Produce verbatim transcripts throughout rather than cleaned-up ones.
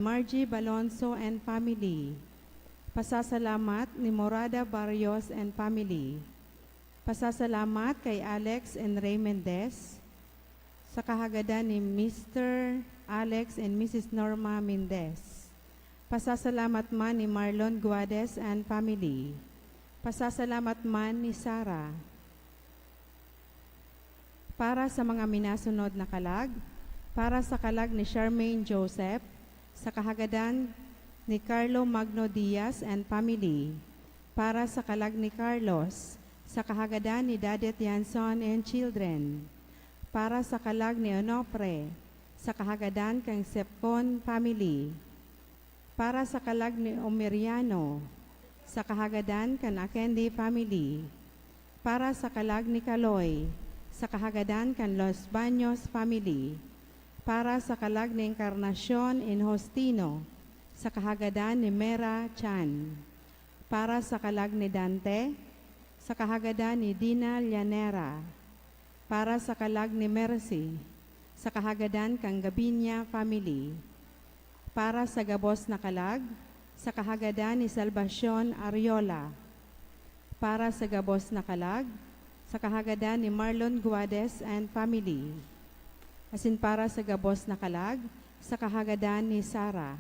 Margie Balonso and family. Pasasalamat ni Morada Barrios and family. Pasasalamat kay Alex and Ray Mendez, sa kahagadan ni Mister Alex and Missus Norma Mendez. Pasasalamat man ni Marlon Guades and family. Pasasalamat man ni Sarah. Para sa mga minasunod na kalag, para sa kalag ni Charmaine Joseph, sa kahagadan ni Carlo Magno Diaz and family. Para sa kalag ni Carlos, sa kahagadan ni Dadet Yanson and children. Para sa kalag ni Onofre, sa kahagadan kan Sepcon family. Para sa kalag ni Omeriano, sa kahagadan kan Akendi family. Para sa kalag ni Kaloy, sa kahagadan kan Los Baños family. Para sa kalag ni Encarnacion and Justino, sa kahagadan ni Mera Chan. Para sa kalag ni Dante, sa kahagadan ni Dina Llanera. Para sa kalag ni Mercy, sa kahagadan kan Gavinia family. Para sa gabos na kalag, sa kahagadan ni Salvacion Ariola. Para sa gabos na kalag, sa kahagadan ni Marlon Guades and family. Asin para sa gabos na kalag, sa kahagadan ni Sarah.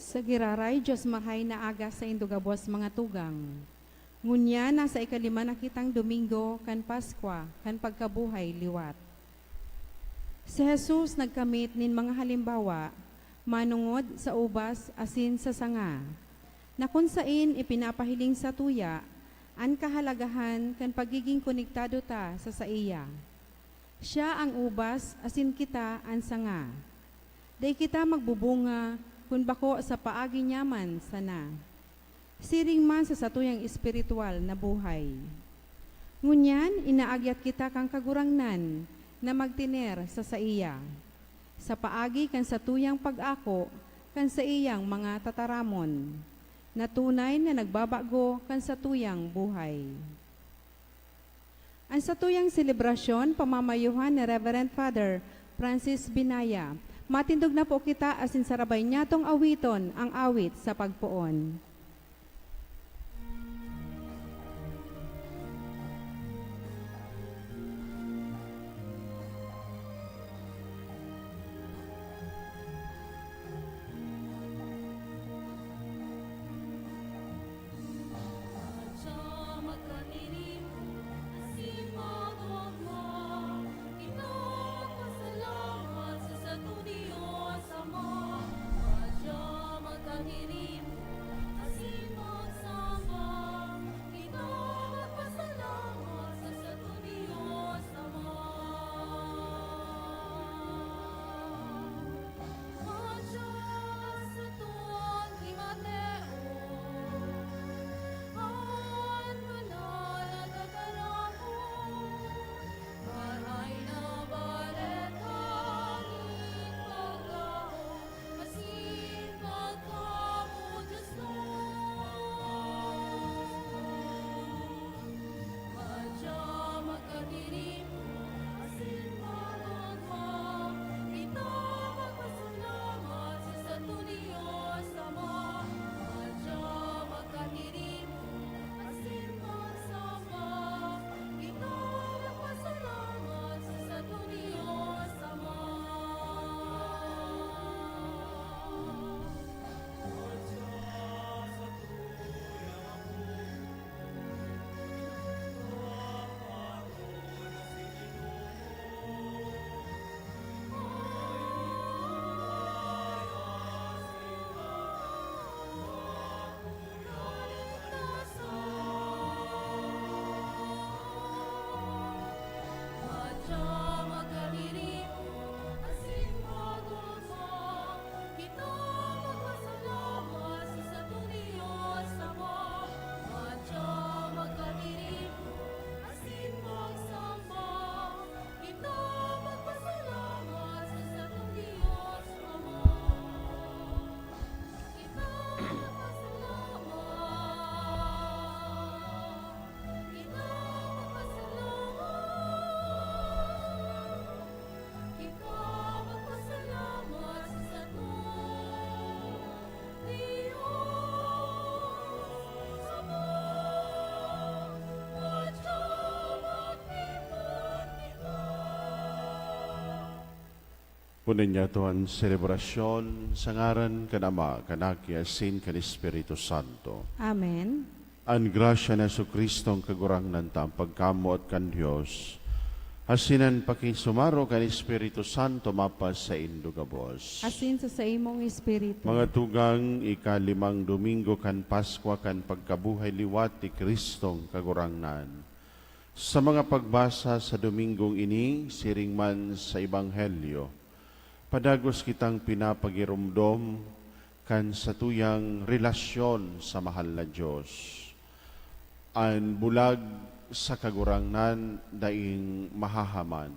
Sa giraray, Dios, marahay na aga saindo gabos, mga tugang. Ngunyan, nasa ikalima na kitang Domingo kan Paskwa kan pagkabuhay liwat. Si Jesus nagkamit nin mga halimbawa manongod sa ubas asin sa sanga, na kun saen ipinapahiling satuya an kahalagahan kan pagigin konektado ta sa saiya. Siya an ubas asin kita an sanga. Dai kita magbubunga kun bako sa paagi niya man sana, siring man sa satuyang espirituwal na buhay. Ngunyan, inaagyat kita kan Kagurangnan na magtener sa saiya, sa paagi kan satuyang pag-ako kan saiyang mga tataramon, na tunay na nagbabago kan satuyang buhay. An satuyang selebrasyon pamamayuhan ni Reverend Father Francis Binaya. Matindog na po kita asin sarabay niyatong awiton ang awit sa pagpoon. Punan niyato an selebrasyon sa ngaran kan Ama, kan Aki, asin kan Espiritu Santo. Amen. An grasya ni Jesu-Cristo, an Kagurangnan ta, an pagkamoot kan Dios, asin an pakisumaro kan Espiritu Santo mapasaindo gabos. Asin sa saimong espiritu. Mga tugang, ikalimang Domingo kan Paskwa kan pagkabuhay liwat ni Cristong Kagurangnan. Sa mga pagbasa sa Domingong ini, siring man sa Ebanghelyo, padagos kitang pinapagiromdom kan satuyang relasyon sa mahal na Dios. An bulag sa Kagurangnan daing mahahaman,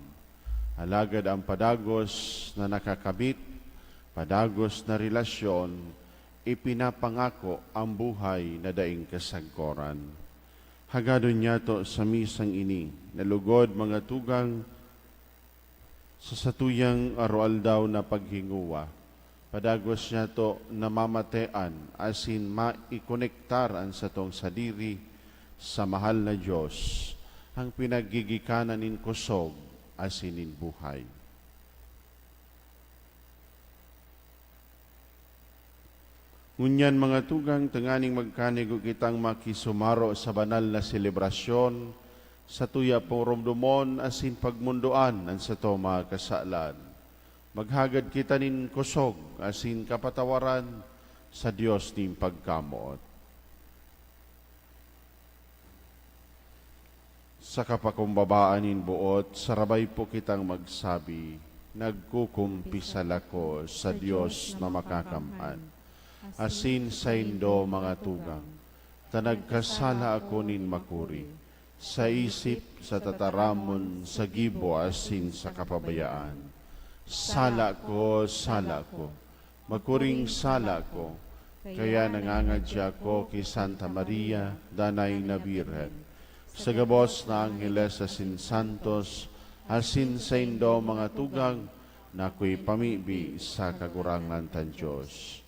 alagad an padagos na nakakabit, padagos na relasyon, ipinapangako an buhay na daing kasagkoran. Hagadon niyato sa misang ini na lugod, mga tugang, sa satuyang aroaldaw na paghingowa, padagos niyato namamatean asin maikonektar an satong sadiri sa mahal na Dios, an pinaggigikanan nin kosog asin nin buhay. Ngunyan, mga tugang, tanganing magkanigo kitang makisumaro sa banal na selebrasyon, satuya poromdomon asin pagmundoan an satong mga kasalan. Maghagad kita nin kosog asin kapatawaran sa Dios nin pagkamoot. Sa kapakumbabaan nin boot, sarabay po kitang magsabi, "Nagkukumpisal ako sa Dios na Makakamhan, asin saindo, mga tugang, ta nagkasala ako nin makuri, sa isip, sa tataramon, sa gibo, asin sa kapabayaan. Sala ko, sala ko, makuring sala ko, kaya nangangadya ako ki Santa Maria, danay na Birhen, sa gabos na angheles asin santos, asin saindo, mga tugang, na ako'y pamibi sa Kagurangnan tang Dios."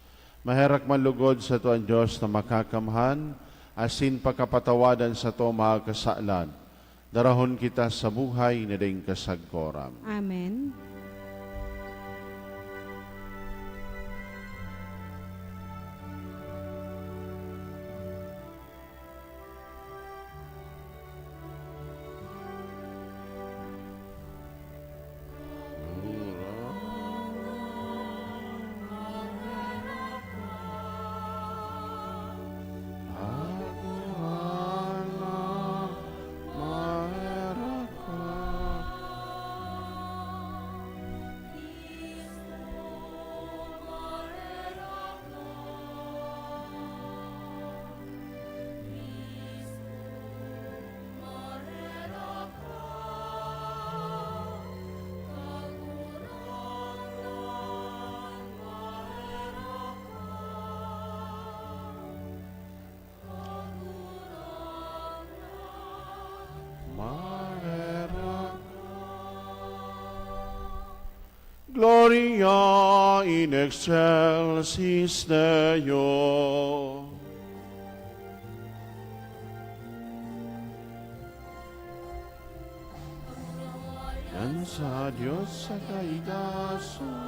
Maherak man lugod sato an Dios na Makakamhan, asin pakapatawadan sato mga kasalan. Darahon kita sa buhay na daing kasagkoran. Amen. Maherak ka. Gloria in excelsis Deo. Yan sa Dios sa kaitaasan.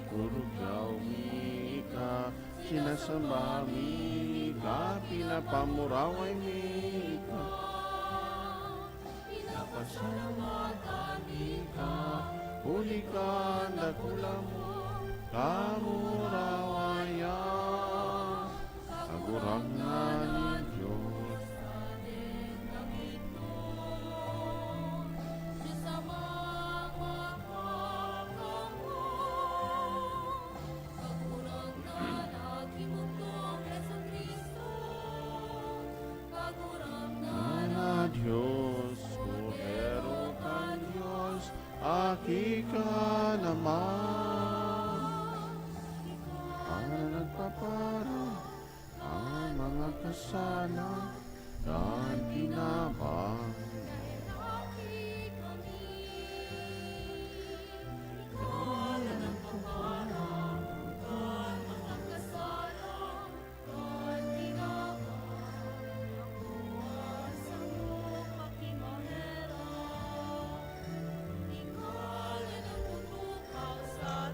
Kurugaw mi ka, sinasamba mi ka, pinapamuraway mi ka. Pinapasalamatan mi ka, huli kan dakula mong kamurawayan. Kagurangnan nin Dios. Ngana Dios, Kordero kan Dios, aki ka naman. An nagpapara an mga kasalan kan tinapang.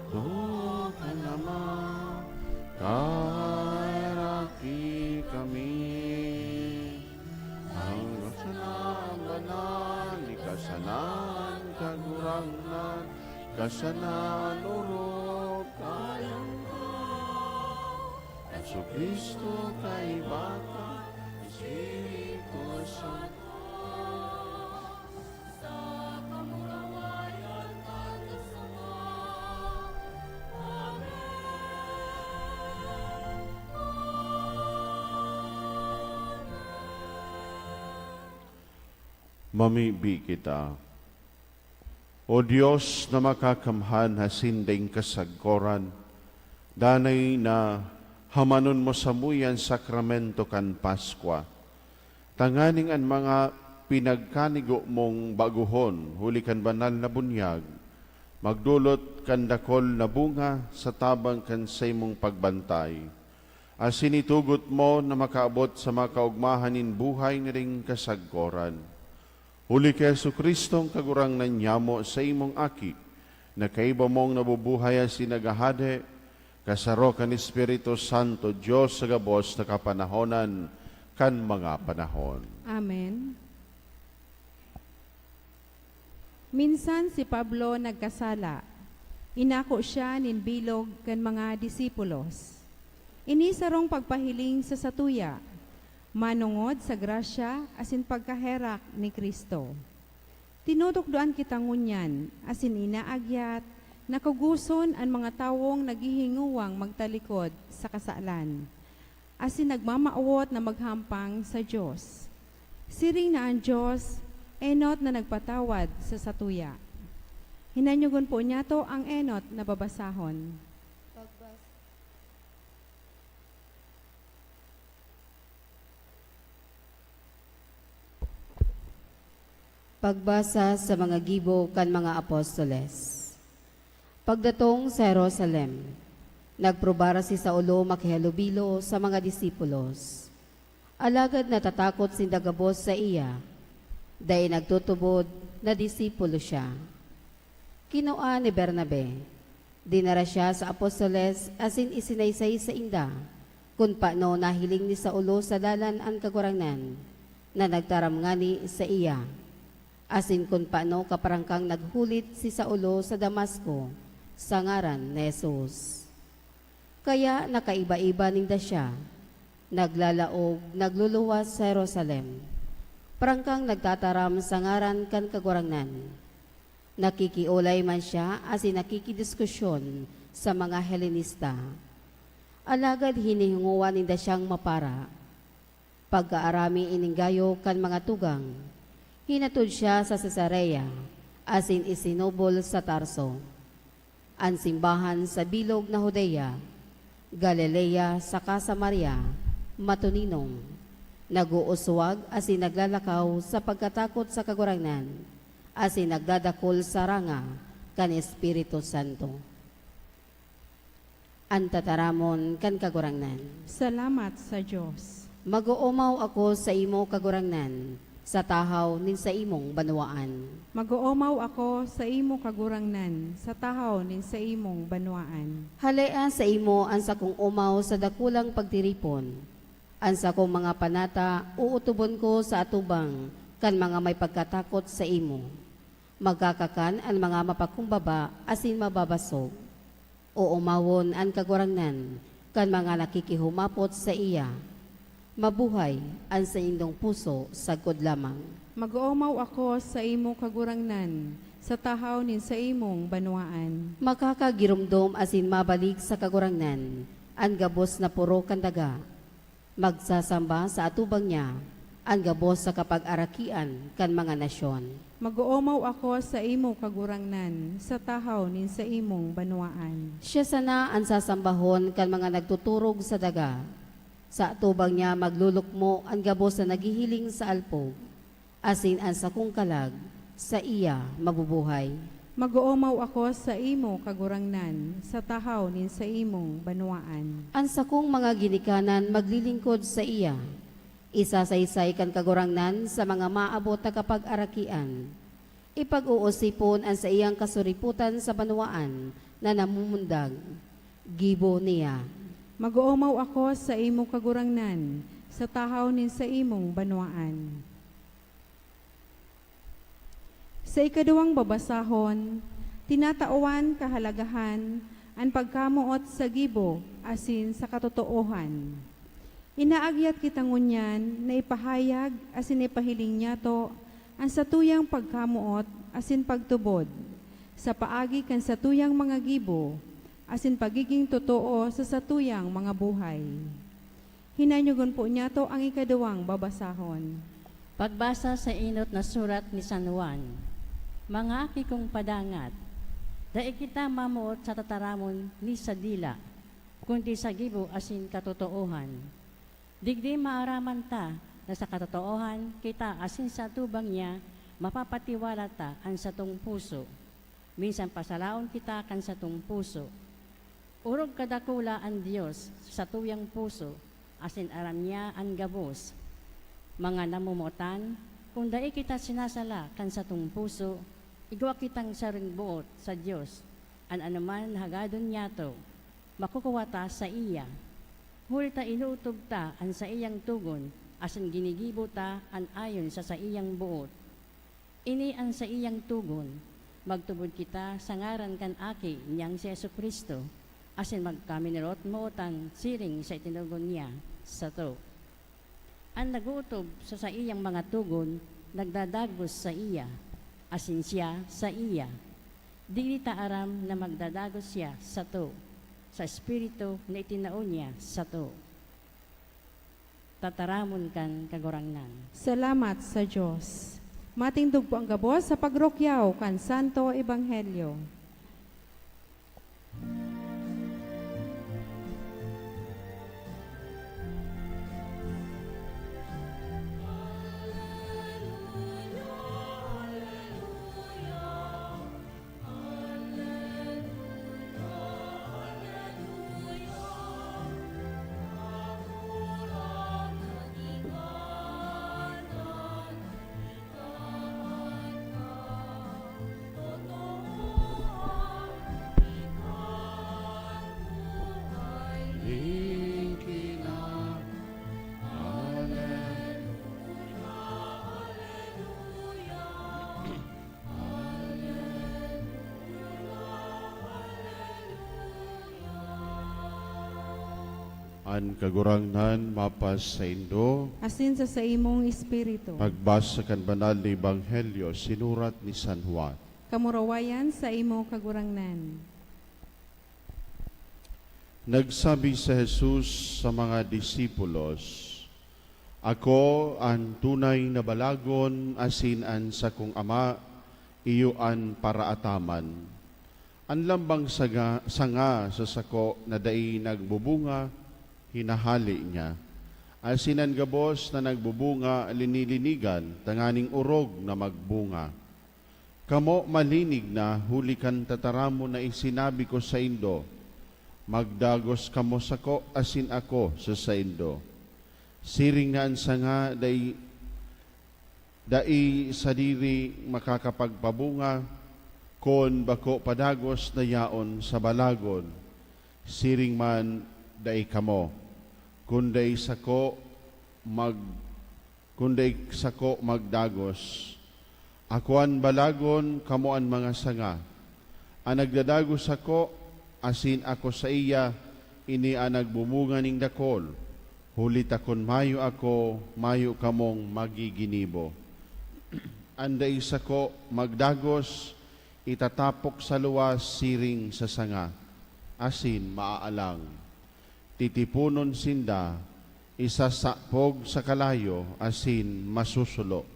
Doka naman, kaheraki kami. Ang kasalan banal, ni kasalan Kagurangnan, kasalan orog, kalangkaw. Jesu-Cristo, kaiba ka, Espiritu Santo, sa kamurawayan kan Dios Ama. Amen. Amen. Mamibi kita. O Dios na makakamhan asin daing kasagkoran, danay na hamanon mo samuya an sakramento kan Paskwa, tanganing an mga pinagkanigo mong bagohon huli kan banal na bunyag magdolot kan dakul na bunga sa tabang kan saimong pagbantay. Asin itugot mo na makaabot sa mga kaogmahan nin buhay na ring kasagkoran. Huli ki Jesu-Cristong Kagurangnan nyamo, sa imong Aki, na kaiba mong nabubuhay asin naghahade, kasaro kan Espiritu Santo, Dios sa gabos na kapanahonan kan mga panahon. Amen. Minsan si Pablo nagkasala. Inako siya nin bilog kan mga disipulos. Ini sarong pagpahiling sa satuya, manongod sa grasya asin pagkaherak ni Cristo. Tinutukdoan kita ngunyan asin inaagyat na kugoson an mga tawong naghihingowang magtalikod sa kasalan asin nagmamawot na maghampang sa Dios. Siring na an Dios enot na nagpatawad sa satuya. Hinanyogon po niyato ang enot na babasahon. Pagbasa sa mga gibo kan mga apostoles. Pagdatong sa Jerusalem, nagprobara si Saulo makihalubilo sa mga disipulos. Alagad natatakot sinda gabos saiya, dai nagtutubod na disipulo siya. Kinua ni Bernabe, dinara siya sa apostoles asin isinaysay sainda kun paano nahiling ni Saulo sa dalan an Kagurangnan na nagtaram ngani saiya, asin kun paano kaparangkang naghulit si Saulo sa Damasco sa ngaran ni Jesus. Kaya nakaiba-iba ninda siya, naglalaog, nagluluwas sa Jerusalem, parangkang nagtataram sa ngaran kan Kagurangnan. Nakikiolay man siya asin nakikidiskusyon sa mga Helenista. Alagad hinihingowa ninda siyang mapara. Pagkaarami ining gayo kan mga tugang, hinatod siya sa Cesarea asin isinubol sa Tarso. An simbahan sa bilog na Judea, Galilea saka Samaria matuninong, nag-uuswag asin naglalakaw sa pagkatakot sa Kagurangnan asin nagdadakul sa ranga kan Espiritu Santo. An tataramon kan Kagurangnan. Salamat sa Dios. Mag-oomaw ako saimo, Kagurangnan, sa tahaw nin saimong banwaan. Mag-oomaw ako saimo, Kagurangnan, sa tahaw nin saimong banwaan. Halea saimo an sakong omaw sa dakulang pagtiripon. An sakong mga panata ootobon ko sa atubang kan mga may pagkatakot saimo. Magkakakan an mga mapakumbaba asin mababasog. Oomawon an Kagurangnan kan mga nakikihumapot saiya. Mabuhay an saindong puso sagkod lamang. Mag-oomaw ako saimo, Kagurangnan, sa tahaw nin saimong banwaan. Makakagiromdom asin mabalik sa Kagurangnan an gabos na poro kan daga. Magsasamba sa atubang niya an gabos sa kapag-arakian kan mga nasyon. Mag-oomaw ako saimo, Kagurangnan, sa tahaw nin saimong banwaan. Siya sana an sasambahon kan mga nagtuturog sa daga. Sa atubang niya maglulukmo an gabos na naghihiling sa alpog, asin an sakong kalag saiya mabubuhay. Mag-oomaw ako saimo, Kagurangnan, sa tahaw nin saimong banwaan. An sakong mga ginikanan maglilingkod saiya. Isasaysay kan Kagurangnan sa mga maabot na kapag-arakian. Ipag-oosipon an saiyang kasuripotan sa banwaan na namumundag. Gibo niya. Mag-oomaw ako saimo, Kagurangnan, sa tahaw nin saimong banwaan. Sa ikaduwang babasahon, tinatawan kahalagahan an pagkamoot sa gibo asin sa katotoohan. Inaagyat kita ngunyan na ipahayag asin ipahiling niyato an satuyang pagkamoot asin pagtubod sa paagi kan satuyang mga gibo asin pagigin totoo sa satuyang mga buhay. Hinanyogon po niyato ang ikaduwang babasahon. Pagbasa sa enot na surat ni San Juan. Mga aki kong padangat, dai kita mamoot sa tataramon ni sa dila, kundi sa gibo asin katotoohan. Digdi maaraman ta na sa katotoohan kita asin sa atubang niya mapapatiwala ta an satong puso. Minsan pasalaon kita kan satong puso. Orog kadakula an Dios sa satuyang puso, asin aram niya an gabos. Mga namomotan, kun dai kita sinasala kan satong puso, igwa kitang sarong boot sa Dios. An anoman na hagadon niyato, makukuha ta saiya. Huli ta inootob ta an saiyang togon, asin ginigibo ta an ayon sa saiyang boot. Ini an saiyang togon, magtubod kita sa ngaran kan Aki niyang si Jesu-Cristo, asin magkaminorot-mootan siring sa itinogon niya sato. An nag-ootob sa saiyang mga togon, nagdadagos saiya, asin siya saiya. Digdi ta aram na magdadagos siya sato, sa Espiritu na itinao niya sato. Tataramon kan Kagurangnan. Salamat sa Dios. Matindog po ang gabos sa pagrukyaw kan Santo Ebanghelyo. An Kagurangnan mapasaindo. Asin sa saimong espiritu. Pagbasa kan Banal na Ebanghelyo sinurat ni San Juan. Kamurawayan saimo, Kagurangnan. Nagsabi si Jesus sa mga disipulos, "Ako an tunay na balagon, asin an sakong Ama, iyo an paraataman. An lambang saga-, sanga sa sako na dai nagbubunga, hinahale niya. Asin an gabos na nagbubunga, linilinigan tanganing orog na magbunga. Kamo malinig na huli kan tataramon na isinabi ko saindo, 'Magdagos kamo sako asin ako sa saindo.' Siring na an sanga dai, dai sadiri makakapagpabunga kun bako padagos na yaon sa balagon, siring man dai kamo, kun dai sako mag-, kun dai sako magdagos. Ako an balagon, kamo an mga sanga. An nagdadagos sako, asin ako saiya, ini an nagbubunga nin dakul. Huli ta kun mayo ako, mayo kamong magiginibo. An dai sako magdagos, itatapok sa luwas siring sa sanga, asin maaalang. Titiponon sinda, isasapog sa kalayo, asin masusulo.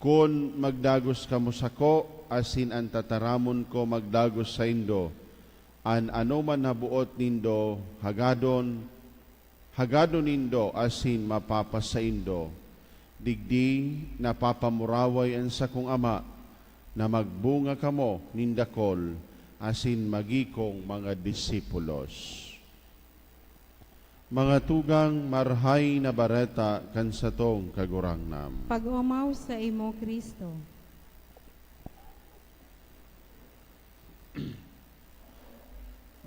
Kun magdagos kamo sako, asin an tataramon ko magdagos saindo, an anoman na boot nindo, hagadon, hagadon nindo asin mapapasaindo. Digdi napapamuraway an sakong Ama na magbunga kamo nin dakul asin magikong mga disipulos." Mga tugang, Marahay na Bareta kan satong Kagurangnan. Pag-omaw saimo, Cristo.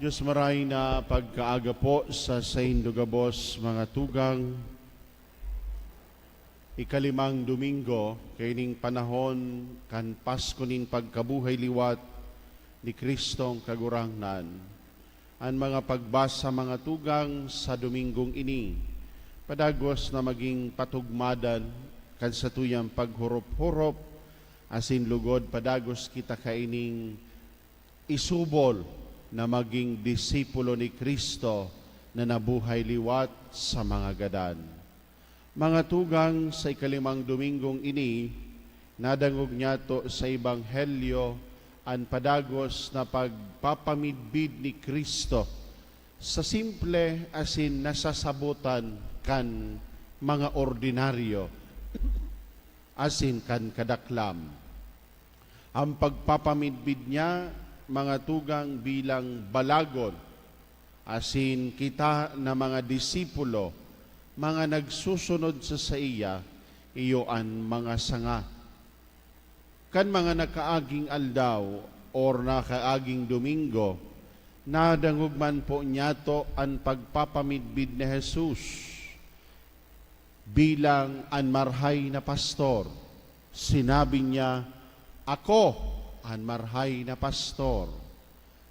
Dios, marahay na pagkaaga po sa saindo gabos, mga tugang. Ikalimang Domingo kaining panahon kan Pasko nin pagkabuhay liwat ni Cristong Kagurangnan. An mga pagbasa, mga tugang, sa Domingong ini, padagos na maging patugmadan kan satuyang paghorop-horop, asin lugod padagos kita kaining isubol na magin disipulo ni Cristo na nabuhay liwat sa mga gadan. Mga tugang, sa ikalimang Domingong ini, nadangog niyato sa Ebanghelyo an padagos na pagpapamidbid ni Cristo sa simple asin nasasabotan kan mga ordinaryo asin kan kadaklam. An pagpapamidbid niya, mga tugang, bilang balagon asin kita na mga disipulo, mga nagsusunod sa saiya, iyo an mga sanga. Kan mga nakaaging aldaw or nakaaging Domingo, nadangog man po niyato an pagpapamidbid ni Jesus bilang an marhay na pastor. Sinabi niya, "Ako an marhay na pastor."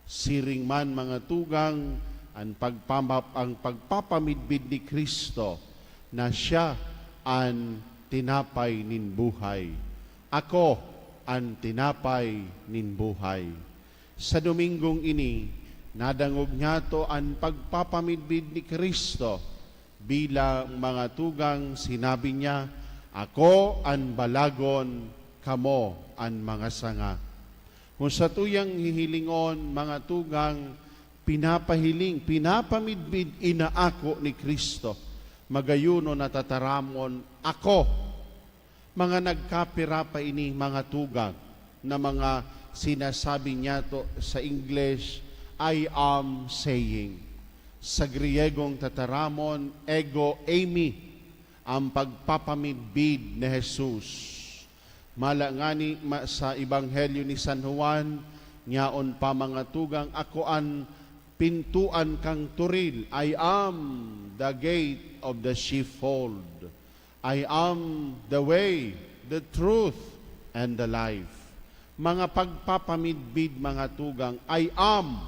Siring man, mga tugang, an pagpama-, ang pagpapamidbid ni Cristo na siya an tinapay nin buhay. "Ako an tinapay nin buhay." Sa Domingong ini, nadangog niyato an pagpapamidbid ni Cristo bilang, mga tugang, sinabi niya, "Ako an balagon, kamo an mga sanga." Kung satuyang hihilingon, mga tugang, pinapahiling, pinapamidbid, inaako ni Cristo, magayuno na tataramon, "Ako." Mga nagkapira pa ini, mga tugang, na mga sinasabi niyato sa English, "I am saying." Sa Griyegong tataramon, "Ego eimi," ang pagpapamidbid ni Jesus. Mala ngani ma-, sa Ebanghelyo ni San Juan, nyaon pa, mga tugang, "Ako an pintoan kan turil." "I am the gate of the sheepfold." "I am the way, the truth, and the life." Mga pagpapamidbid, mga tugang, "I am."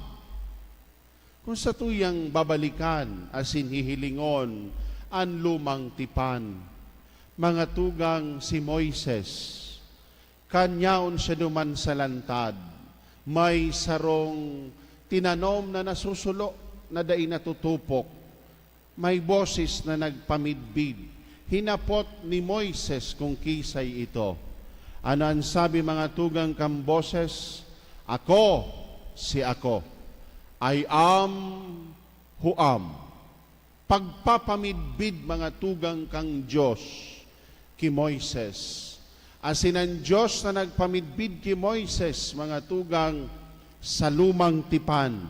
Kung satuyang babalikan asin hihilingon an lumang tipan, mga tugang, si Moises, kan yaon siya duman sa lantad, may sarong tinanom na nasusulo na dai natutupok. May boses na nagpamidbid. Hinapot ni Moises kung kisay ito. Ano an sabi, mga tugang, kan boses? "Ako si ako. I am who am." Pagpapamidbid, mga tugang, kan Dios ki Moises. Asin an Dios na nagpamidbid ki Moises, mga tugang, sa lumang tipan.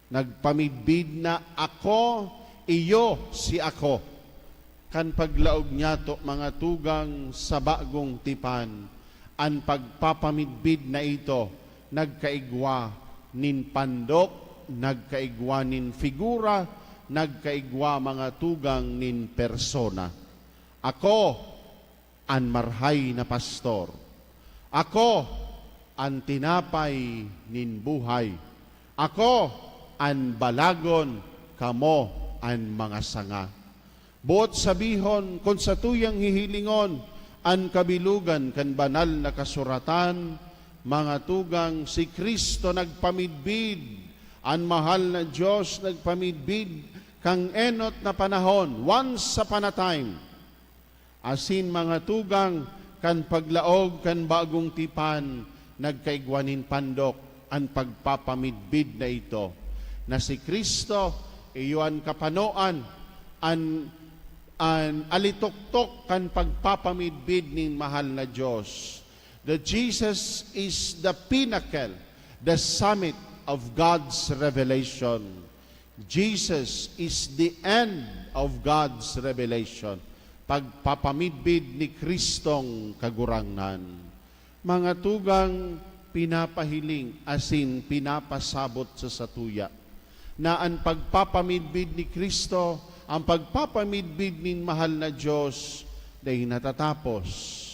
Nagpamidbid na, "Ako, iyo si ako." Kan paglaog niyato, mga tugang, sa bagong tipan, an pagpapamidbid na ito nagkaigwa nin pandok, nagkaigwa nin figura, nagkaigwa, mga tugang, nin persona. Ako an marhay na pastor. Ako an tinapay nin buhay. Ako an balagon, kamo an mga sanga. Boot sabihon, kun satuyang hihilingon an kabilogan kan Banal na Kasuratan, mga tugang, si Cristo nagpamidbid, an mahal na Dios nagpamidbid kan enot na panahon, once upon a time. Asin, mga tugang, kan paglaog kan bagong tipan, nagkaigwa nin pandok an pagpapamidbid na ito, na si Cristo iyo an kapanoan, an, an alitoktok kan pagpapamidbid nin mahal na Dios. That Jesus is the pinnacle, the summit of God's revelation. Jesus is the end of God's revelation. Pagpapamidbid ni Kristong Kagurangnan. Mga tugang, pinapahiling asin pinapasabot sa satuya na an pagpapamidbid ni Cristo, an pagpapamidbid nin mahal na Dios, dai natatapos,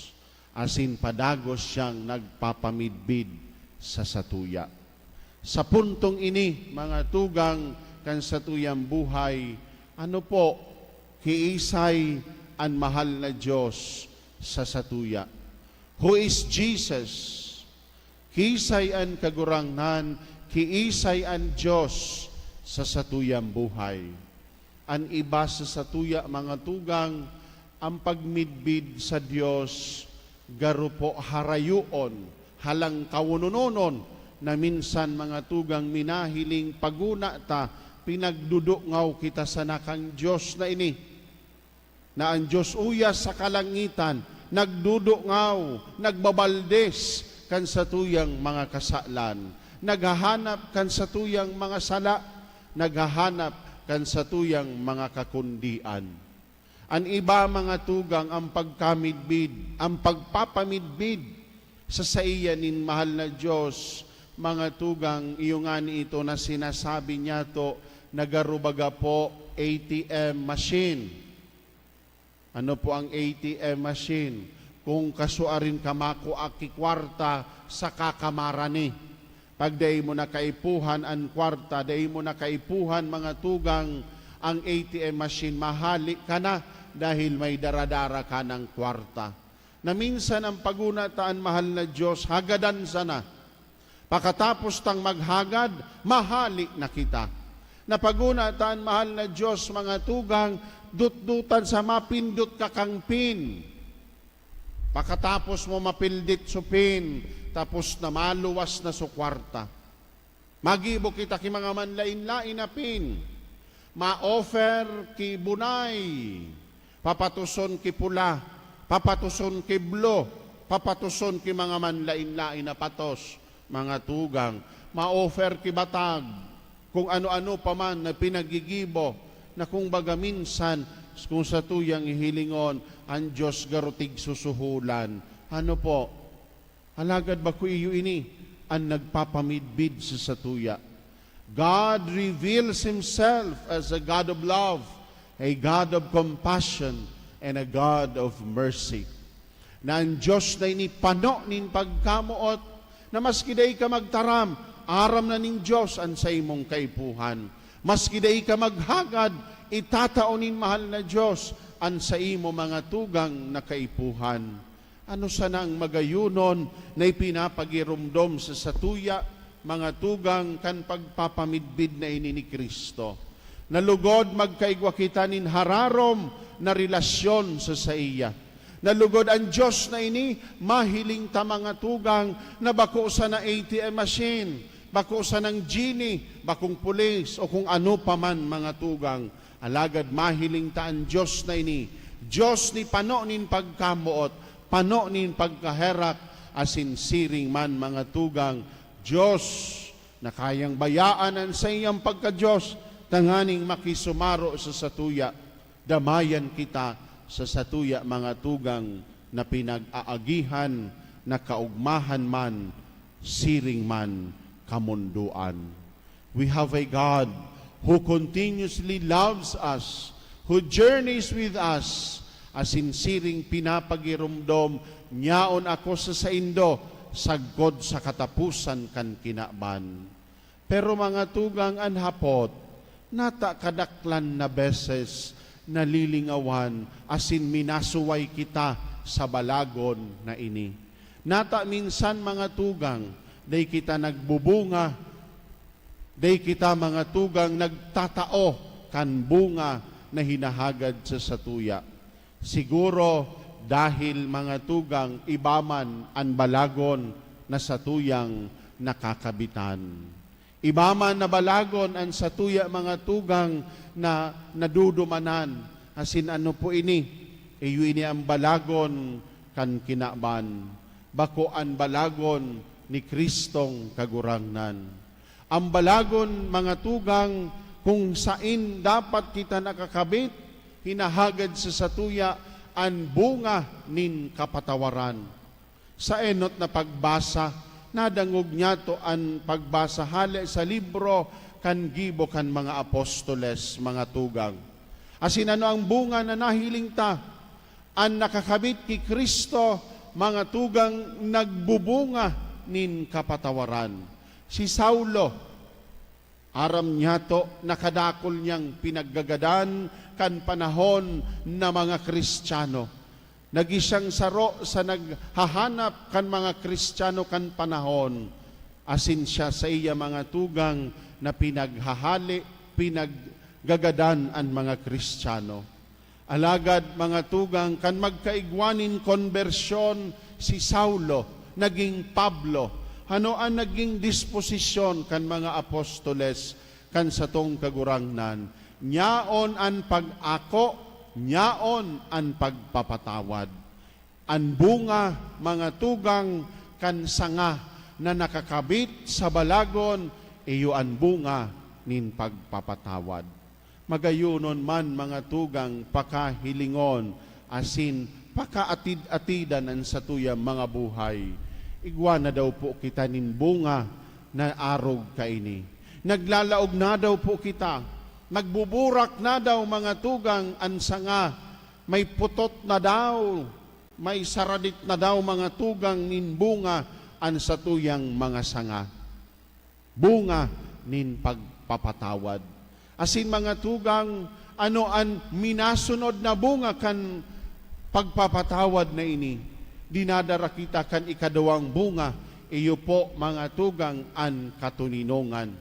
asin padagos siyang nagpapamidbid sa satuya. Sa puntong ini, mga tugang kan satuyang buhay, ano po, kiisay an mahal na Dios sa satuya? Who is Jesus? Kiisay an Kagurangnan, kiisay an Dios sa satuyang buhay? An iba sa satuya, mga tugang, an pagmidbid sa Dios, garo po harayoon, halangkawononon, na minsan, mga tugang, minahiling paguna ta, pinagdudungaw kita sana kan Dios na ini. Na an Dios uya sa kalangitan, nagdudungaw, nagbabaldes kan satuyang mga kasalan, naghahanap kan satuyang mga sala, naghahanap kan satuyang mga kakundian. An iba, mga tugang, ang pagkamidbid, ang pagpapamidbid sa saiya nin mahal na Dios, mga tugang, iyo ngani ito na sinasabi niyato na garo baga po A T M machine. Ano po ang A T M machine? Kung kasuarin ka makua ki kwarta, saka ka marani. Pag dai mo na kaipuhan an kwarta, dai mo na kaipuhan, mga tugang, ang A T M machine, mahali ka na dahil may dara-dara ka ng kwarta. Na minsan ang paguna ta an mahal na Diyos, hagadan sana. Pakatapos tang maghagad, mahali na kita. Na paguna ta an mahal na Diyos, mga tugang, dutdutan sa mapindot ka kang pin. Pakatapos mo mapindit so pin, tapos na maluwas na so kwarta. Magibo kita ki mga manlain-lain na pin. Ma-offer ki bunay, papatuson ki pula, papatuson ki blo, papatuson ki mga manlain-lain na patos, mga tugang. Ma-offer ki batag, kung ano-ano pa man na pinagigibo, na kung baga minsan, kung satuyang hihilingon, an Diyos garo tigsusuholan. Ano po? Alagad bako iyo ini an nagpapamidbid sa satuya. God reveals Himself as a God of love, a God of compassion, and a God of mercy. Na an Diyos na ini pano nin pagkamoot, na maski dai ka magtaram, aram na nin Diyos an saimong kaipuhan. Maski dai ka maghagad, itatao nin mahal na Diyos an saimo mga tugang na kaipuhan. Ano sana ang magayonon na ipinapagiromdom sa satuya, mga tugang, kan pagpapamidbid na ini ni Cristo? Na lugod magkaigwa kita nin hararom na relasyon sa saiya. Na lugod an Dios na ini, mahiling ta, mga tugang, na bako sana A T M machine, bako sanang genie, bakong pulis, o kung ano pa man, mga tugang. Alagad mahiling ta an Dios na ini, Dios ni pano nin pagkamoot, pano nin pagkaherak, asin siring man, mga tugang, Dios na kayang bayaan an saiyang pagka-Dios tanganing makisumaro sa satuya. Damayan kita sa satuya, mga tugang, na pinag-aagihan na kaogmahan man, siring man kamondoan. We have a God who continuously loves us, who journeys with us, asin siring pinapagiromdom, "Nyaon ako sa saindo, sagkod sa kataposan kan kinaban." Pero, mga tugang, an hapot, nata kadaklan na beses nalilingawan asin minasuway kita sa balagon na ini. Nata minsan, mga tugang, dai kita nagbubunga, dai kita, mga tugang, nagtatao kan bunga na hinahagad sa satuya. Siguro dahil, mga tugang, iba man an balagon na satuyang nakakabitan. Iba man na balagon an satuya, mga tugang, na nadudumanan. Asin ano po ini? Iyo ini an balagon kan kinaban. Bako an balagon ni Cristong Kagurangnan. An balagon, mga tugang, kung sain dapat kita nakakabit, hinahagad sa satuya an bunga nin kapatawaran. Sa enot na pagbasa, nadangog niyato an pagbasa hale sa libro kan Gibo kan mga Apostoles, mga tugang. Asin ano ang bunga na nahiling ta? An nakakabit ki Cristo, mga tugang, nagbubunga nin kapatawaran. Si Saulo, aram niyato na kadakul niyang pinaggagadan kan panahon na mga Kristiyano. Nagin siyang saro sa naghahanap kan mga Kristiyano kan panahon, asin siya saiya, mga tugang, na pinaghahale, pinaggagadan an mga Kristiyano. Alagad, mga tugang, kan magkaigwa nin konbersyon si Saulo, naging Pablo. Ano an naging disposisyon kan mga apostoles kan satong Kagurangnan? Nyaon an pag-ako, nyaon an pagpapatawad. An bunga, mga tugang, kan sanga na nakakabit sa balagon, iyo an bunga nin pagpapatawad. Magayonon man, mga tugang, pakahilingon asin pakaatid-atidan an satuyang mga buhay. Igwa na daw po kita nin bunga na arog kaini. Naglalaog na daw po kita. Nagbuburak na daw, mga tugang, an sanga. May putot na daw, may saradit na daw, mga tugang, nin bunga an satuyang mga sanga. Bunga nin pagpapatawad. Asin, mga tugang, ano an minasunod na bunga kan pagpapatawad na ini? Dinadara kita kan ikaduwang bunga, iyo po, mga tugang, an katoninongan.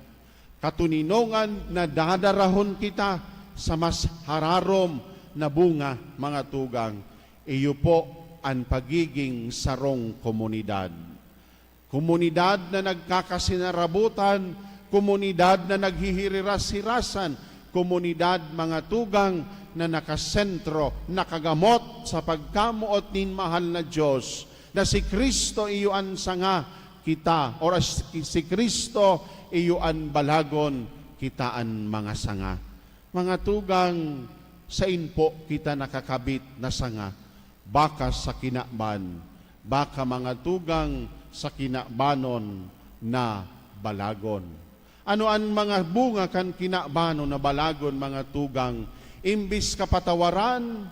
Katoninongan na dadarahon kita sa mas hararom na bunga, mga tugang. Iyo po an pagiging sarong komunidad. Komunidad na nagkakasinarabutan, komunidad na naghihiriras-hirasan, komunidad, mga tugang, na nakasentro, nakagamot sa pagkamoot nin mahal na Dios, na si Cristo iyo an sanga, kita, or si Cristo iyo an balagon, kita an mga sanga. Mga tugang, sain po kita nakakabit na sanga? Baka sa kinaban, baka, mga tugang, sa kinabanon na balagon. Ano an mga bunga kan kinabanon na balagon, mga tugang? Imbis kapatawaran,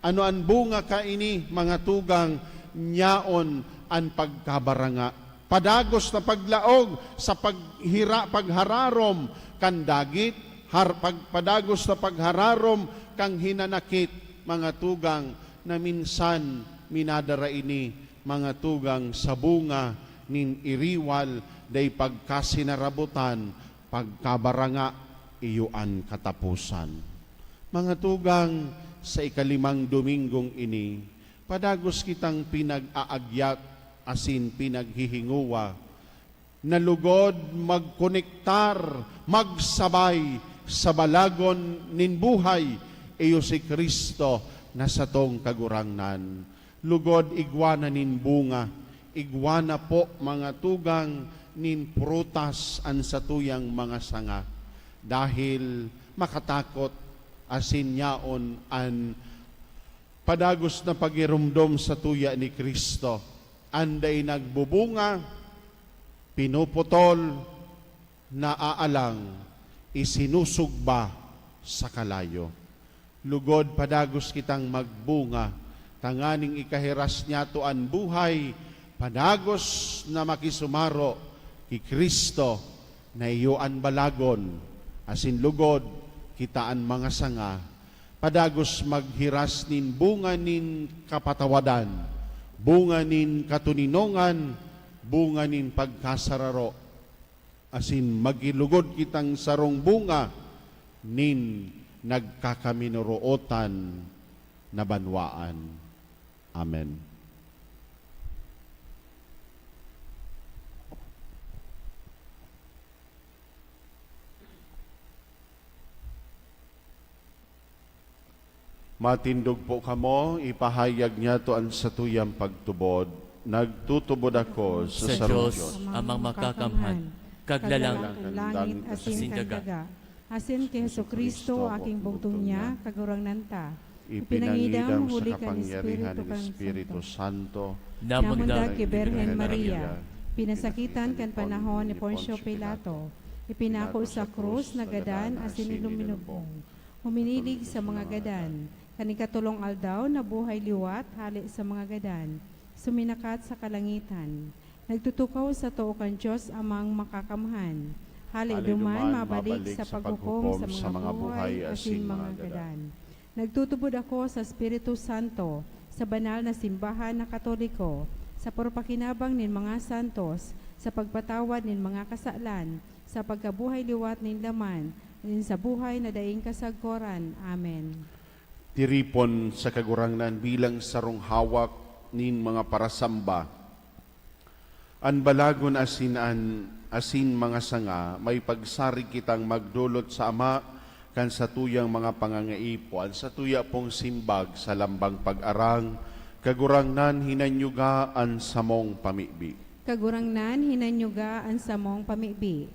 ano an bunga kaini, mga tugang? Nyaon an pagkabaranga. Padagos na paglaog sa paghira-, paghararom kan dagit, har-, pag-, padagos na paghararom kan hinanakit, mga tugang, na minsan minadara ini, mga tugang, sa bunga nin iriwal, dai pagkasinarabutan, pagkabaranga, iyo an kataposan. Mga tugang, sa ikalimang Dominggong ini, padagos kitang pinag-aagyat asin pinaghihingowa na lugod magkonektar, magsabay sa balagon nin buhay, iyo si Cristo na satong Kagurangnan. Lugod igwa na nin bunga, igwa na po, mga tugang, nin prutas an satuyang mga sanga, dahil makatakot asin yaon an padagos na pagiromdom sa tuya ni Cristo. An dai nagbubunga, pinuputol, naaalang, isinusugba sa kalayo. Lugod padagos kitang magbunga, tanganing ikahiras niyato an buhay, padagos na makisumaro ki Cristo na iyo an balagon, asin lugod kita an mga sanga, padagos maghiras nin bunga nin kapatawadan, bunga nin katoninongan, bunga nin pagkasararo, asin magilugod kitang sarong bunga nin nagkakaminorootan na banwaan. Amen. Matindog po kamo, ipahayag niyato an satuyang pagtubod. Nagtutubod ako sa Sa sarong Dios, Dios, Amang Makakamhan, Kaglalang kan langit asin kan daga, asin ki Jesu-Cristo, aking bugtong niya, Kagurangnan ta. Ipinangidam huli kan Espiritu kan Espiritu Santo. Santo. Namundag ki Birhen Maria, pinasakitan kan panahon ni Poncio Pilato, ipinako sa krus, nagadan asin iluminubong. Huminilig sa mga gadan. Kan ikatolong aldaw, nabuhay liwat hale sa mga gadan. Suminakat sa kalangitan. Nagtutukaw sa too kan Dios Amang Makakamhan. Hale duman, mabalik sa paghukom sa mga buhay asin mga gadan. Nagtutubod ako sa Espiritu Santo, sa banal na simbahan na Katoliko, sa purpakinabang nin mga santos, sa pagpatawad nin mga kasalan, sa pagkabuhay liwat nin laman, asin sa buhay na daing kasagkoran. Amen. Tiripon sa Kagurangnan bilang sarong hawak nin mga parasamba. An balagon asin an, asin mga sanga, may pagsarig kitang magdolot sa Ama kan satuyang mga pangangaipo, an satuya pong simbag sa lambang pag-arang. Kagurangnan, hinanyuga an samong pamibi. Kagurangnan, hinanyuga an samong pamibi.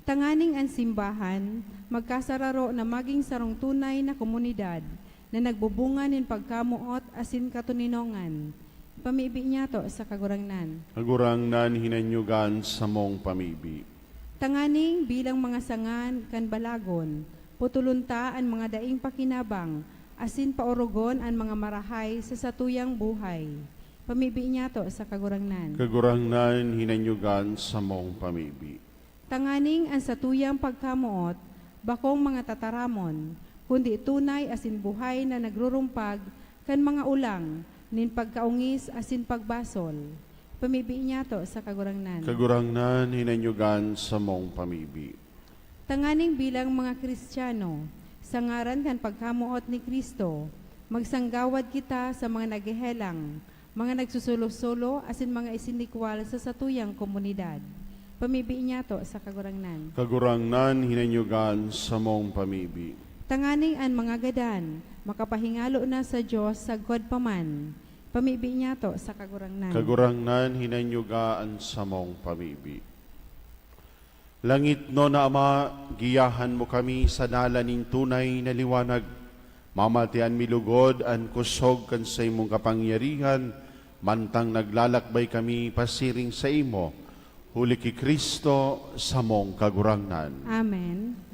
Tanganing an simbahan magkasararo na magin sarong tunay na komunidad na nagbubunga nin pagkamoot asin katoninongan. Pamibi niyato sa Kagurangnan. Kagurangnan, hinanyogan samong pamibi. Tanganing bilang mga sanga kan balagon, putulon ta an mga daing pakinabang asin paorogon an mga marahay sa satuyang buhay. Pamibi niyato sa Kagurangnan. Kagurangnan, hinanyogan samong pamibi. Tanganing an satuyang pagkamoot bakong mga tataramon, kundi tunay asin buhay na nagrurumpag kan mga olang nin pagkaongis asin pagbasol. Pamibi niyato sa Kagurangnan. Kagurangnan, hinanyogan samong pamibi. Tanganing bilang mga Kristiyano, sa ngaran kan pagkamoot ni Cristo, magsanggawad kita sa mga naghehelang, mga nagsusolo-solo asin mga isinikwal sa satuyang komunidad. Pamibi niyato sa Kagurangnan. Kagurangnan, hinanyogan samong pamibi. Tanganing an mga gadan makapahingalo na sa Dios sagkod pa man. Pamibi niyato sa Kagurangnan. Kagurangnan, hinanyoga an samong pamibi. Langitnon na Ama, giyahan mo kami sa dalan nin tunay na liwanag. Mamatian mi lugod an kusog kan saimong kapangyarihan, mantang naglalakbay kami pasiring saimo, huli ki Cristo, samong Kagurangnan. Amen.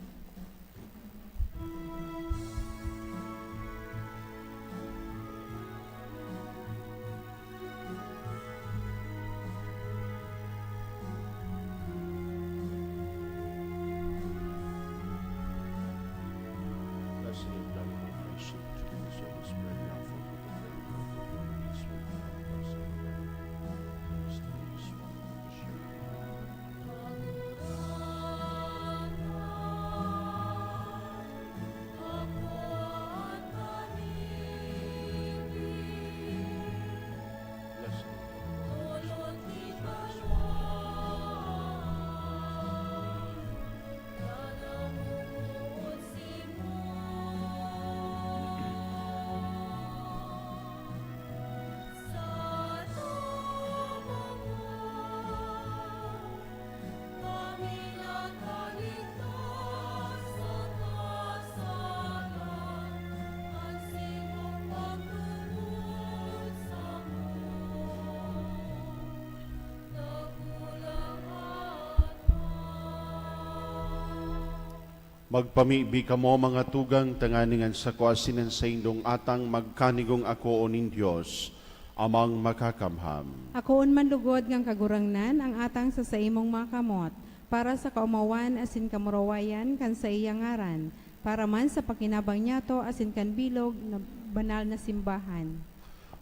Magpamibi kamo, mga tugang, tanganing an sako asin an saindong atang magkanigong akoon nin Dios, Amang Makakamham. Akoon man lugod ngan Kagurangnan ang atang sa saimong mga kamot, para sa kaomawan asin kamurawayan kan saiyang ngaran, para man sa pakinabang niyato asin kan bilog na banal na simbahan.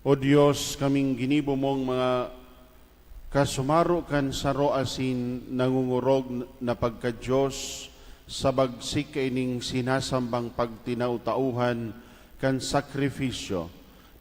O Dios, kaming ginibo mong mga kasumaro kan saro asin nangungurog na pagka-Dios, sa bagsik kaining sinasambang pagtinaw-taohan kan sakrifisyo,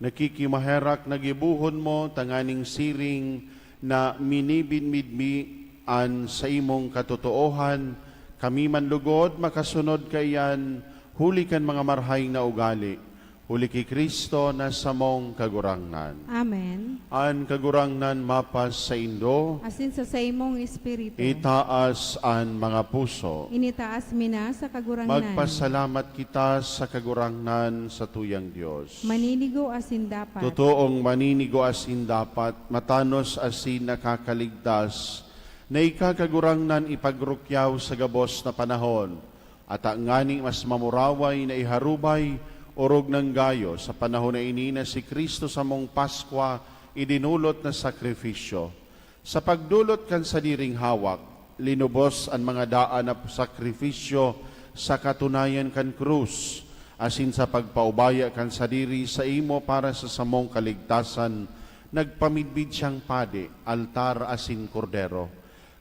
nakikimaherak na gibohon mo tanganing siring na minibinmidmi an saimong katotoohan, kami man lugod makasunod kaiyan huli kan mga marhay na ugali. Huli ki Cristo na samong Kagurangnan. Amen. An Kagurangnan mapasaindo. Asin sa saimong espiritu. Itaas an mga puso. Initaas mi na sa Kagurangnan. Magpasalamat kita sa Kagurangnan, sa tuyang Dios. Maninigo asin dapat. Totoong maninigo asin dapat, matanos asin nakakaligtas, na ika, Kagurangnan, ipagrukyaw sa gabos na panahon. Ata ngani mas mamuraway na iharubay, orog nang gayo, sa panahon na ini na si Cristo samong Paskwa, idinolot na sakrifisyo. Sa pagdolot kan sadiring hawak, linubos an mga daan na sakrifisyo sa katunayan kan krus, asin sa pagpaubaya kan sadiri saimo para sa samong kaligtasan, nagpamidbid siyang padi, altar, asin kordero.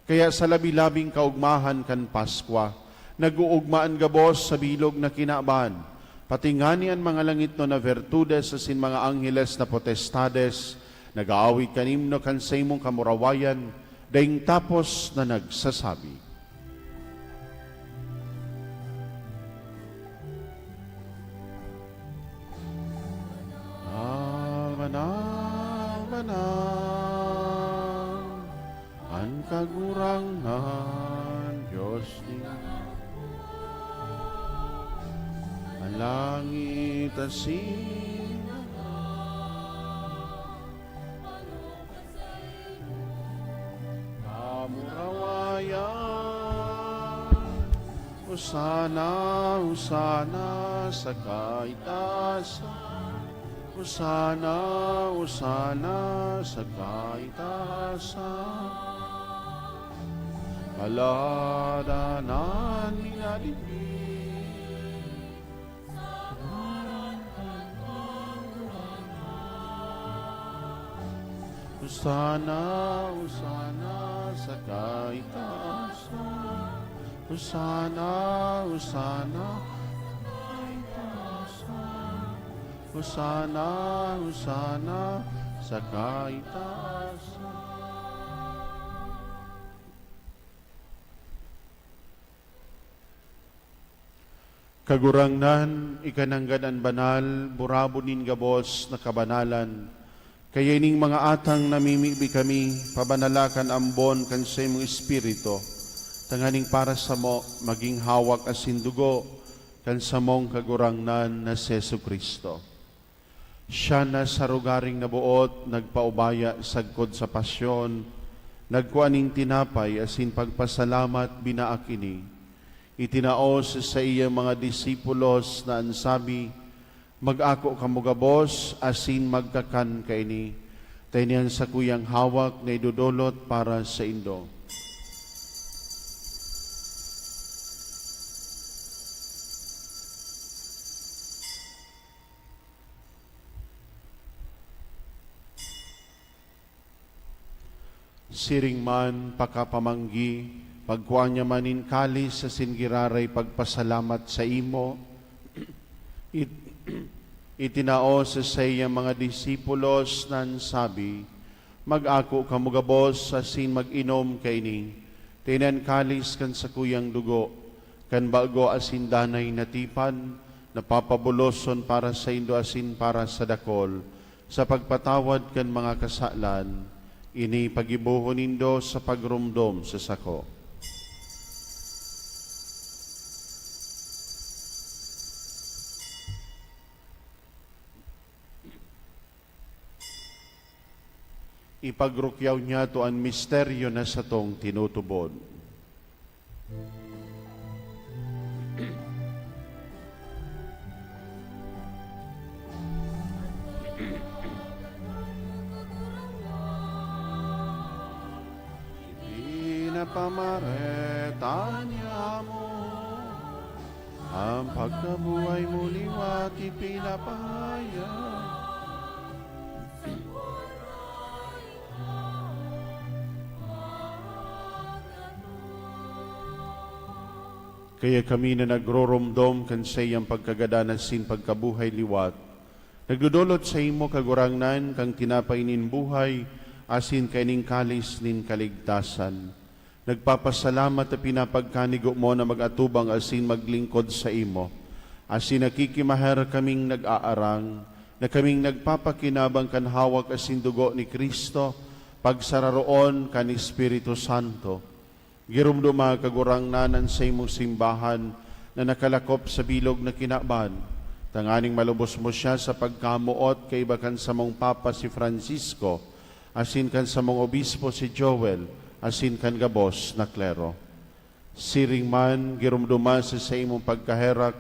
Kaya sa labi-labing kaogmahan kan Paskwa, nag-oogma an gabos sa bilog na kinaban, pati ngani an mga langitnon na bertudes asin mga angheles na potestades nag-aawit kan imno kan saimong kamurawayan, daing tapos na nagsasabi, "Banal, banal, banal." An Kagurangnan, Ang langit asin kamurawayan. Hosana, Hosana sa kaitaasan. Hosana, Hosana sa kaitaasan. Alada nan minalimbing. Hosana, Hosana sa kaitaasan. Hosana, Hosana sa kaitaasan. Hosana, Hosana sa kaitaasan. Kagurangnan, ika nanggad an banal, burabod nin gabos na kabanalan. Kaya ining mga atang namimibi kami, pabanala kan ambon kan saimong Espiritu, tanganing para samo magin hawak asin dugo kan samong Kagurangnan na si Jesu-Cristo. Siya na sa rogaring naboot, nagpaubaya sagkod sa pasyon, nagkua nin tinapay asin pagpasalamat, binaak ini. Itinao sa saiyang mga disipulos na an sabi, "Mag-ako kamo gabos asin magkakan kaini, ta ini an sakuyang hawak na idodolot para saindo." Siring man, pakapamanggi, pagkua niya man nin kalis asin giraray pagpasalamat saimo, it-, itinao sa saiyang mga disipulos na an sabi, "Mag-ako kamo gabos asin mag-inom kaini, ta ini an kalis kan sakuyang dugo, kan bago asin danay na tipan, na papabuloson para saindo asin para sa dakol, sa pagpatawad kan mga kasalan. Ini paggibohon nindo sa pagromdom sa sako." Ipagrukyaw niyato an misteryo na satong tinutubod. Ipinapamareta niya mo, ang pagkabuhay mo liwat ipinapahayag. Kaya kami na nagroromdom kan saiyang pagkagadan asin pagkabuhay liwat, nagdodolot saimo, Kagurangnan, kan tinapay nin buhay asin kaining kalis nin kaligtasan. Nagpapasalamat ta pinapagkanigo mo na mag-atubang asin maglingkod saimo. Asin nakikimaherak kaming nag-aarang, na kaming nagpapakinabang kan hawak asin dugo ni Cristo, pagsararoon kan Espiritu Santo. Giromdoma, Kagurangnan, an saimong simbahan na nakalakop sa bilog na kinaban, tanganing malubos mo siya sa pagkamoot kaiba kan samong Papa si Francisco, asin kan samong obispo si Joel, asin kan gabos na klero. Siring man, giromdoma sa saimong pagkaherak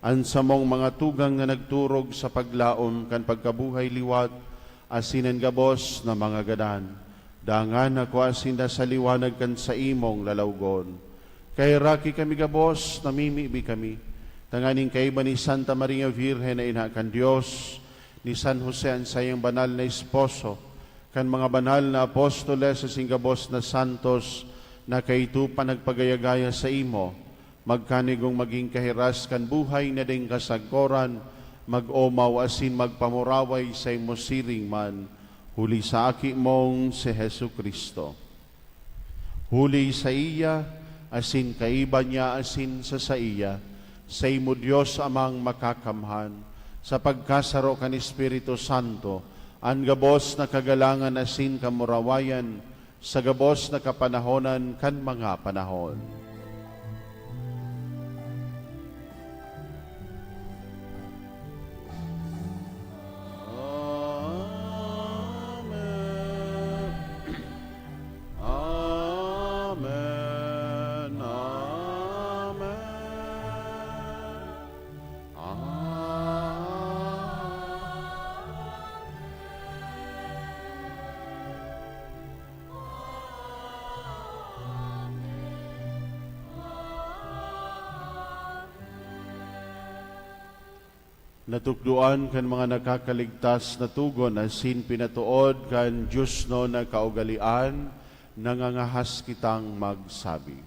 an samong mga tugang na nagturog sa paglaom kan pagkabuhay liwat, asin an gabos na mga gadan. Dangan ako asin sa liwanag kan saimong lalawgon. Kaheraki kami gabos, namimibi kami, tanganing kaiba ni Santa Maria Virgen na ina kan Dios, ni San Jose an saiyang banal na esposo, kan mga banal na apostoles asin gabos na santos na kaito pa nagpagayagaya saimo, magkanigong magin kahiras kan buhay na daing kasagkoran, mag-omaw asin magpamuraway saimo siring man, huli sa Aki mong si Jesu-Cristo. Huli saiya, asin kaiba niya, asin sa saiya, saimo Dios Amang Makakamhan, sa pagkasaro kan Espiritu Santo, an gabos na kagalangan asin kamurawayan, sa gabos na kapanahonan kan mga panahon. Natukdoan kan mga nakakaligtas na togon asin pinatood kan diosnon na kaugalean, nangangahas kitang magsabi.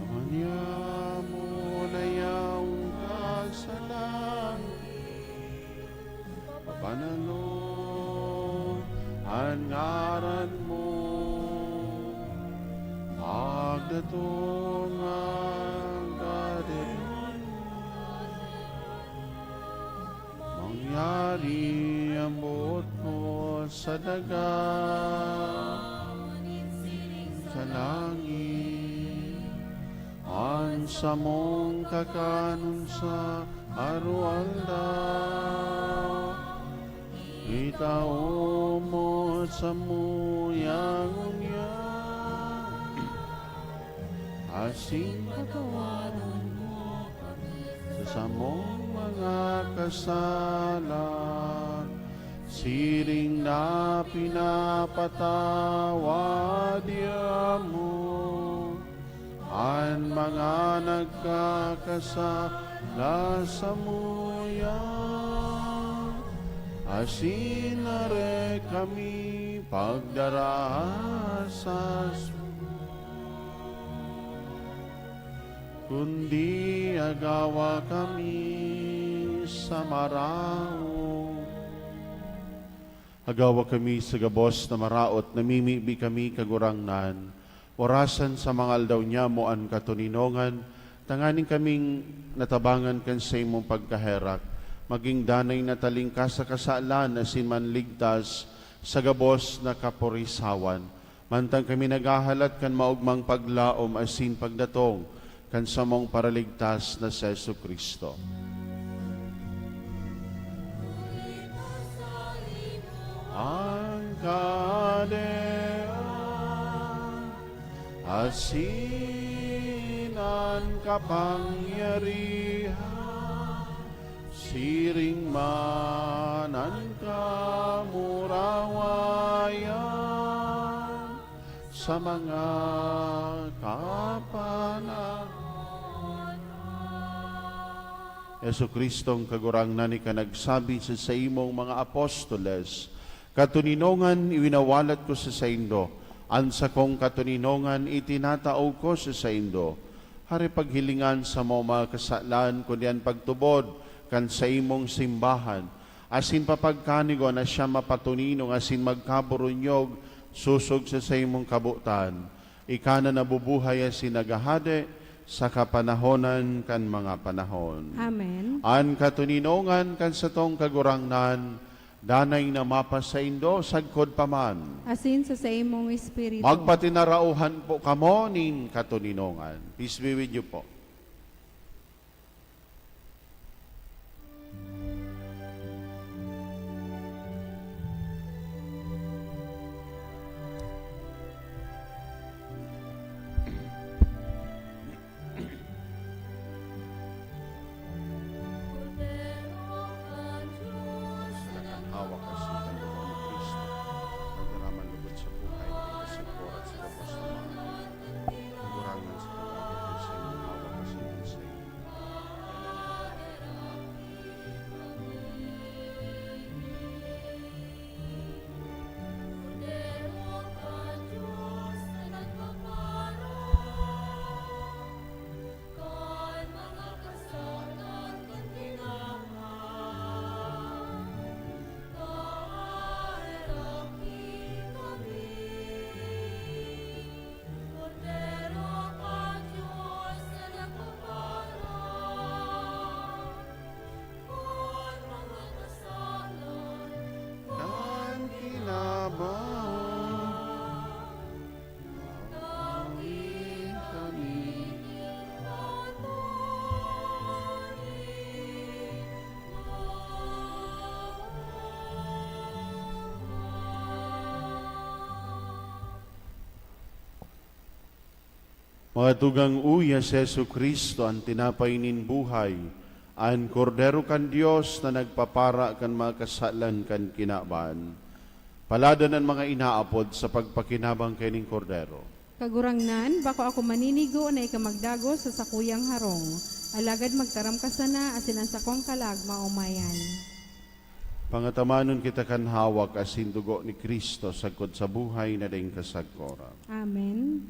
Ama niamo na yaon ka sa langit, pabanalon an ngaran mo, magdatong an Kagurangnan mo, mangyari an boot mo sa daga, sa langit. An samong kakanon sa aroaldaw, itao mo samuya ngunyan, asin patawaron mo kami sa samong mga kasalan, siring na pinapatawad niamo an mga nagkakasala samuya, asin dai kami pagdara sa suko, kundi agawa kami sa maraot. Agawa kami sa gabos na maraot, namimibi kami, Kagurangnan. Orasan sa mga aldaw niamo an katoninongan, tanganing kaming natabangan kan saimong pagkaherak, magin danay na talingkas sa kasalan asin manligtas sa gabos na kaporisawan. Mantang kami naghahalat kan maogmang paglaom asin pagdatong kan samong Paraligtas na si Jesu-Cristo. An kahadean asin an kapangyarihan, siring man an kamurawayan sa mga kapanahon. Jesu-Cristong Kagurangnan, ika nagsabi sa saimong mga apostoles, "Katoninongan iwinawalat ko sa saindo, an sakong katoninongan itinatao ko sa saindo." Hare paghilingan samo mga kasalan, kundi an pagtubod kan saimong simbahan, asin papagkanigon na siya mapatoninong asin magkaburunyog sosog sa saimong kabotan. Ika na nabubuhay asin naghahade sa kapanahonan kan mga panahon. Amen. An katoninongan kan satong Kagurangnan, danay na mapasaindo sagkod pa man. Asin sa saimong espiritu. Magpatinarauhan po kamo nin katoninongan. Peace be with you po. Hawak asin kan dugo ni Cristo, nagdaraman lugod sa buhay, sa pagkasiguro at sa gabos na mga Kagurangnan, sa pag-abot kan saimong hawak asin kan saimong Mga tugang, uya si Jesu-Cristo, an tinapay nin buhay, An Kordero kan Dios na nagpapara kan mga kasalan kan kinaban. Paladan an mga inaapod sa pagpakinabang kaining Kordero. Kagurangnan, bako ako maninigo na ika magdagos sa sakuyang harong, alagad magtaram ka sana asin an sakong kalag maomayan. Pangatamanon kita kan hawak asin dugo ni Cristo sagkod sa buhay na daing kasagkoran. Amen.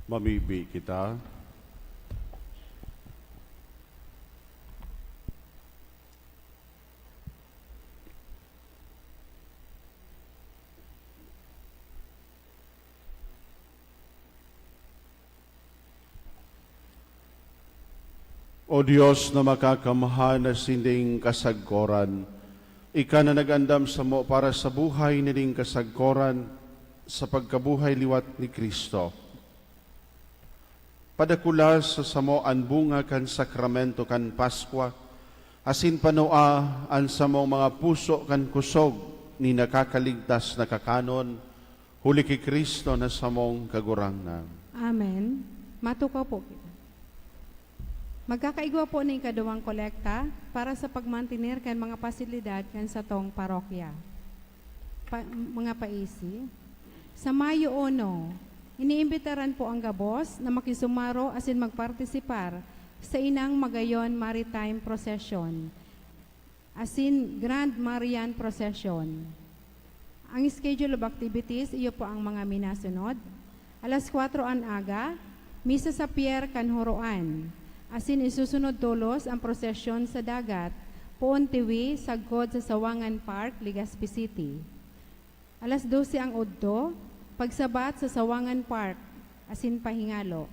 Mamibi kita. O Dios na makakamhan na sinding kasagkoran, ika na nag-andam samo para sa buhay na ding kasagkoran sa pagkabuhay liwat ni Cristo. Padakula sa samo an bunga kan sakramento kan Paskwa, asin panua an samong mga puso kan kusog ni nakakaligtas na kakanon, huli ki Cristo na samong Kagurangnan. Amen. Matukaw po kita. Magkakaigwa po nin ikaduwang kolekta para sa pagmantener kan mga pasilidad kan satong parokya. Pa-, mga paisi, sa Mayo uno, iniimbitaran po ang gabos na makisumaro asin magpartisipar sa Inang Magayon Maritime Procession asin Grand Marian Procession. Ang schedule of activities, iyo po ang mga minasunod. Alas kwatro an aga, misa sa pier kan Horoan, asin isusunod tolos ang prosesyon sa dagat, poon tiwi sagkod sa Sawangan Park, Legazpi City. Alas dose ang udto, pagsabat sa Sawangan Park, asin pahingalo.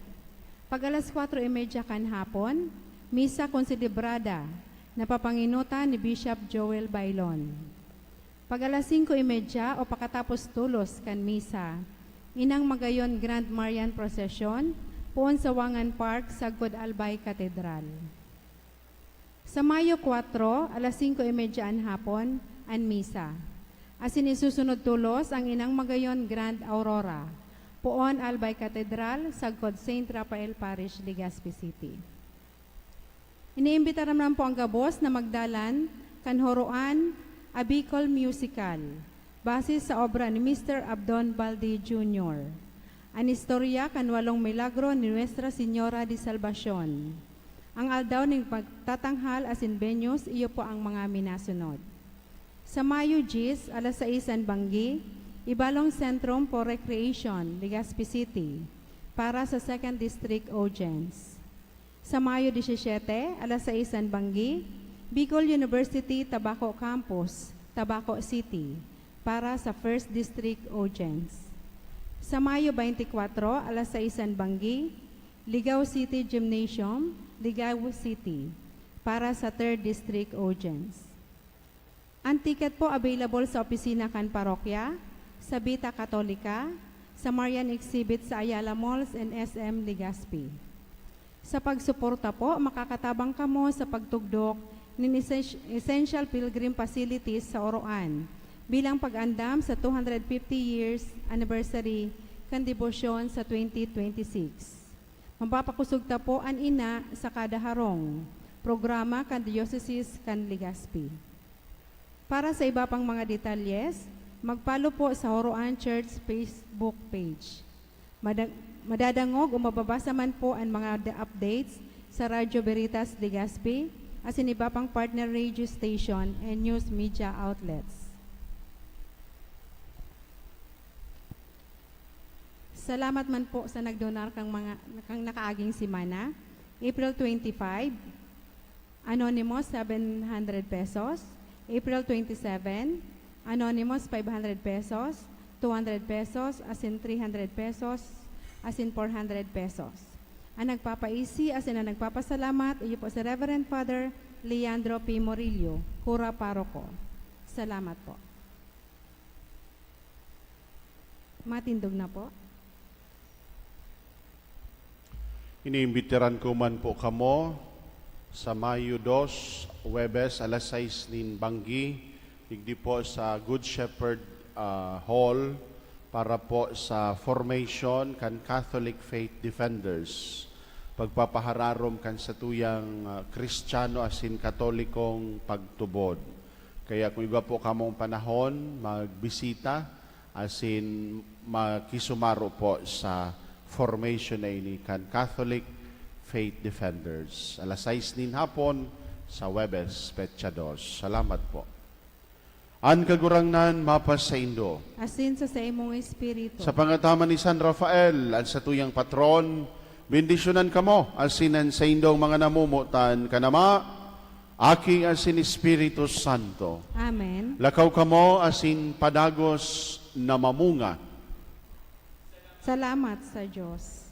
Pag alas kwatro y media kan hapon, misa konselebrada na papanginutan ni Bishop Joel Bailon. Pag alas singko y media o pakatapos tolos kan misa, Inang Magayon Grand Marian Procession, poon Sawangan Park, sagkod Albay Katedral. Sa Mayo kwatro, alas singko y media an hapon, an misa. Asin isusunod tolos ang Inang Magayon Grand Aurora, poon Albay Katedral, sagkod Saint Rafael Parish, Legazpi City. Iniimbitaran man po ang gabos na magdalan kan Horoan, A Bicol Musical, base sa obra ni Mister Abdon Baldi Junior, An Istorya kan Walong Milagro ni Nuestra Señora de Salvacion. Ang aldaw nin pagtatanghal asin venues, iyo po ang mga minasunod. Sa Mayo dyes, alas sais an banggi, Ibalong Centrum for Recreation, Legazpi City, para sa Second District Audience. Sa Mayo disisiete, alas sais an banggi, Bicol University Tabaco Campus, Tabaco City, para sa First District Audience. Sa Mayo baynte kwatro, alas sais an banggi, Ligao City Gymnasium, Ligao City, para sa Third District Audience. An ticket po available sa opisina kan parokya, sa Vita Catholica, sa Marian Exhibit sa Ayala Malls and S M Legazpi. Sa pagsuporta po, makakatabang kamo sa pagtugdok nin essen-, essential pilgrim facilities sa Oroan bilang pag-andam sa two hundred fifty years anniversary kan debosyon sa twenty twenty-six. Mapapakosog ta po an ina sa kada harong, programa kan Diocese kan Legazpi. Para sa iba pang mga detalyes, mag-follow po sa Horoan Church Facebook page. Mada-, madadangog o mababasa man po an mga da-, updates sa Radyo Veritas Legazpi asin iba pang partner radio station and news media outlets. Salamat man po sa nagdonar kang mga, kang nakaaging semana. April twenty-five, Anonymous, seven hundred pesos. April twenty-seven, Anonymous, five hundred pesos, two hundred pesos, asin three hundred pesos, asin four hundred pesos. Ang nagpapaisi asin ang nagpapasalamat, iyo po si Reverend Father Leandro P. Morillo, Kura Paroko. Salamat po. Matindog na po. Iniimbitaran ko man po kamo sa Mayo dos, Huwebes, alas sais nin banggi, digdi po sa Good Shepherd, ah, Hall para po sa formation kan Catholic Faith Defenders. Pagpapahararom kan satuyang, ah, Kristiyano asin Katolikong pagtubod. Kaya kung igwa po kamong panahon, magbisita asin makisumaro po sa formation na ini kan Catholic Faith Defenders. Alas sais nin hapon sa Huwebes, petsa dos. Salamat po. An Kagurangnan mapasaindo. Asin sa saimong espiritu. Sa pangataman ni San Rafael, an satuyang patron, bendisyonan kamo, asin an saindong mga namomotan kan Ama, Aki, asin Espiritu Santo. Amen. Lakaw kamo asin padagos na mamunga. Salamat sa Diyos.